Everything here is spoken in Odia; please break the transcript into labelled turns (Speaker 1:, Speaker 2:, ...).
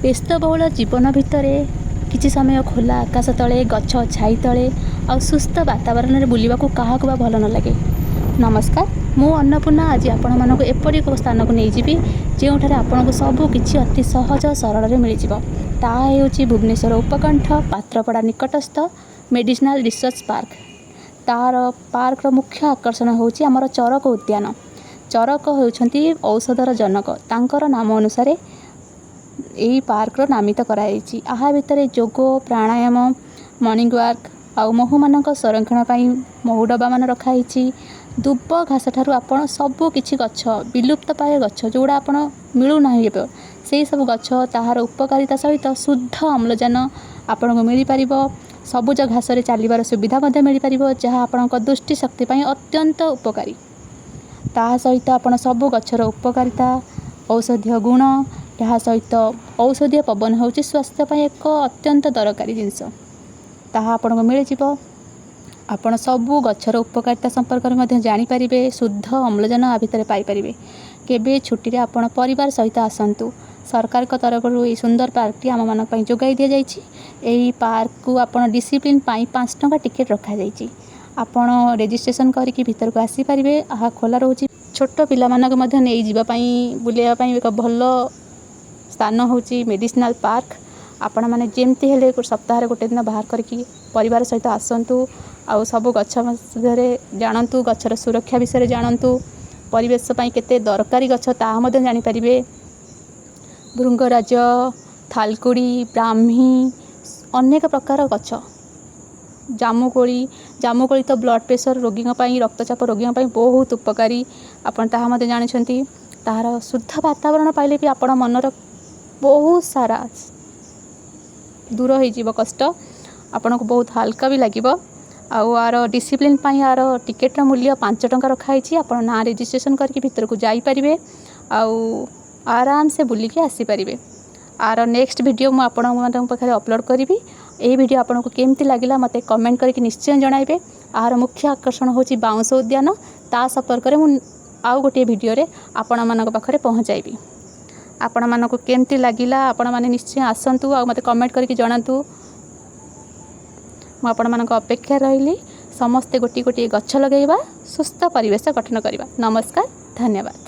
Speaker 1: ବ୍ୟସ୍ତବହୁଳ ଜୀବନ ଭିତରେ କିଛି ସମୟ ଖୋଲା ଆକାଶ ତଳେ, ଗଛ ଛାଇ ତଳେ ଆଉ ସୁସ୍ଥ ବାତାବରଣରେ ବୁଲିବାକୁ କାହାକୁ ବା ଭଲ ନ ଲାଗେ? ନମସ୍କାର, ମୁଁ ଅନ୍ନପୂର୍ଣ୍ଣା। ଆଜି ଆପଣମାନଙ୍କୁ ଏପରି ଏକ ସ୍ଥାନକୁ ନେଇଯିବି, ଯେଉଁଠାରେ ଆପଣଙ୍କୁ ସବୁ କିଛି ଅତି ସହଜ ସରଳରେ ମିଳିଯିବ। ତାହା ହେଉଛି ଭୁବନେଶ୍ୱର ଉପକଣ୍ଠ ପାତ୍ରପଡ଼ା ନିକଟସ୍ଥ ମେଡ଼ିସିନାଲ ରିସର୍ଚ୍ଚ ପାର୍କ। ତାର ପାର୍କର ମୁଖ୍ୟ ଆକର୍ଷଣ ହେଉଛି ଆମର ଚରକ ଉଦ୍ୟାନ। ଚରକ ହେଉଛନ୍ତି ଔଷଧର ଜନକ। ତାଙ୍କର ନାମ ଅନୁସାରେ ଏହି ପାର୍କର ନାମିତ କରାଯାଇଛି। ଏହା ଭିତରେ ଯୋଗ, ପ୍ରାଣାୟାମ, ମର୍ଣ୍ଣିଂ ୱାକ୍ ଆଉ ମହୁମାନଙ୍କ ସଂରକ୍ଷଣ ପାଇଁ ମହୁ ଡବାମାନ ରଖାହେଇଛି। ଦୁବ ଘାସ ଠାରୁ ଆପଣ ସବୁ କିଛି ଗଛ, ବିଲୁପ୍ତ ପ୍ରାୟ ଗଛ, ଯେଉଁଗୁଡ଼ା ଆପଣ ମିଳୁନାହିଁ ଏବେ, ସେଇ ସବୁ ଗଛ, ତାହାର ଉପକାରିତା ସହିତ ଶୁଦ୍ଧ ଅମ୍ଳଜାନ ଆପଣଙ୍କୁ ମିଳିପାରିବ। ସବୁଜ ଘାସରେ ଚାଲିବାର ସୁବିଧା ମଧ୍ୟ ମିଳିପାରିବ, ଯାହା ଆପଣଙ୍କ ଦୃଷ୍ଟି ଶକ୍ତି ପାଇଁ ଅତ୍ୟନ୍ତ ଉପକାରୀ। ତାହା ସହିତ ଆପଣ ସବୁ ଗଛର ଉପକାରିତା, ଔଷଧୀୟ ଗୁଣ, ଏହା ସହିତ ଔଷଧୀୟ ପବନ ହେଉଛି ସ୍ୱାସ୍ଥ୍ୟ ପାଇଁ ଏକ ଅତ୍ୟନ୍ତ ଦରକାରୀ ଜିନିଷ, ତାହା ଆପଣଙ୍କୁ ମିଳିଯିବ। ଆପଣ ସବୁ ଗଛର ଉପକାରିତା ସମ୍ପର୍କରେ ମଧ୍ୟ ଜାଣିପାରିବେ। ଶୁଦ୍ଧ ଅମ୍ଳଜାନ ଆ ଭିତରେ ପାଇପାରିବେ। କେବେ ଛୁଟିରେ ଆପଣ ପରିବାର ସହିତ ଆସନ୍ତୁ। ସରକାରଙ୍କ ତରଫରୁ ଏହି ସୁନ୍ଦର ପାର୍କଟି ଆମମାନଙ୍କ ପାଇଁ ଯୋଗାଇ ଦିଆଯାଇଛି। ଏହି ପାର୍କକୁ ଆପଣ ଡିସିପ୍ଲିନ୍ ପାଇଁ 5 ଟଙ୍କା ଟିକେଟ୍ ରଖାଯାଇଛି। ଆପଣ ରେଜିଷ୍ଟ୍ରେସନ୍ କରିକି ଭିତରକୁ ଆସିପାରିବେ। ଏହା ଖୋଲା ରହୁଛି। ଛୋଟ ପିଲାମାନଙ୍କୁ ମଧ୍ୟ ନେଇଯିବା ପାଇଁ, ବୁଲିବା ପାଇଁ ଏକ ଭଲ ସ୍ଥାନ ହେଉଛି ମେଡ଼ିସିନାଲ୍ ପାର୍କ। ଆପଣମାନେ ଯେମିତି ହେଲେ ସପ୍ତାହରେ ଗୋଟେ ଦିନ ବାହାର କରିକି ପରିବାର ସହିତ ଆସନ୍ତୁ ଆଉ ସବୁ ଗଛ ବିଷୟରେ ଜାଣନ୍ତୁ, ଗଛର ସୁରକ୍ଷା ବିଷୟରେ ଜାଣନ୍ତୁ, ପରିବେଶ ପାଇଁ କେତେ ଦରକାରୀ ଗଛ ତାହା ମଧ୍ୟ ଜାଣିପାରିବେ। ଭୃଙ୍ଗରାଜ, ଥାଲକୁଡ଼ି, ବ୍ରାହ୍ମୀ, ଅନେକ ପ୍ରକାର ଗଛ, ଜାମୁକୋଳି। ଜାମୁକୋଳି ତ ବ୍ଲଡ଼ ପ୍ରେସର ରୋଗୀଙ୍କ ପାଇଁ, ରକ୍ତଚାପ ରୋଗୀଙ୍କ ପାଇଁ ବହୁତ ଉପକାରୀ, ଆପଣ ତାହା ମଧ୍ୟ ଜାଣିଛନ୍ତି। ତାହାର ଶୁଦ୍ଧ ବାତାବରଣ ପାଇଲେ ବି ଆପଣ ମନର ବହୁତ ସାରା ଦୂର ହେଇଯିବ କଷ୍ଟ, ଆପଣଙ୍କୁ ବହୁତ ହାଲକା ବି ଲାଗିବ। ଆଉ ଆର ଡିସିପ୍ଲିନ୍ ପାଇଁ ଆର ଟିକେଟ୍ର ମୂଲ୍ୟ 5 ଟଙ୍କା ରଖାହେଇଛି। ଆପଣ ନାଁ ରେଜିଷ୍ଟ୍ରେସନ୍ କରିକି ଭିତରକୁ ଯାଇପାରିବେ ଆଉ ଆରାମସେ ବୁଲିକି ଆସିପାରିବେ। ଆର ନେକ୍ସଟ ଭିଡ଼ିଓ ମୁଁ ଆପଣମାନଙ୍କ ପାଖରେ ଅପଲୋଡ଼ କରିବି। ଏହି ଭିଡ଼ିଓ ଆପଣଙ୍କୁ କେମିତି ଲାଗିଲା, ମୋତେ କମେଣ୍ଟ କରିକି ନିଶ୍ଚୟ ଜଣାଇବେ। ଆର ମୁଖ୍ୟ ଆକର୍ଷଣ ହେଉଛି ବାଉଁଶ ଉଦ୍ୟାନ। ତା ସମ୍ପର୍କରେ ମୁଁ ଆଉ ଗୋଟିଏ ଭିଡ଼ିଓରେ ଆପଣମାନଙ୍କ ପାଖରେ ପହଞ୍ଚାଇବି। ଆପଣମାନଙ୍କୁ କେମିତି ଲାଗିଲା? ଆପଣମାନେ ନିଶ୍ଚୟ ଆସନ୍ତୁ ଆଉ ମୋତେ କମେଣ୍ଟ କରିକି ଜଣାନ୍ତୁ। ମୁଁ ଆପଣମାନଙ୍କ ଅପେକ୍ଷା ରହିଲି। ସମସ୍ତେ ଗୋଟିଏ ଗୋଟିଏ ଗଛ ଲଗାଇବା, ସୁସ୍ଥ ପରିବେଶ ଗଠନ କରିବା। ନମସ୍କାର, ଧନ୍ୟବାଦ।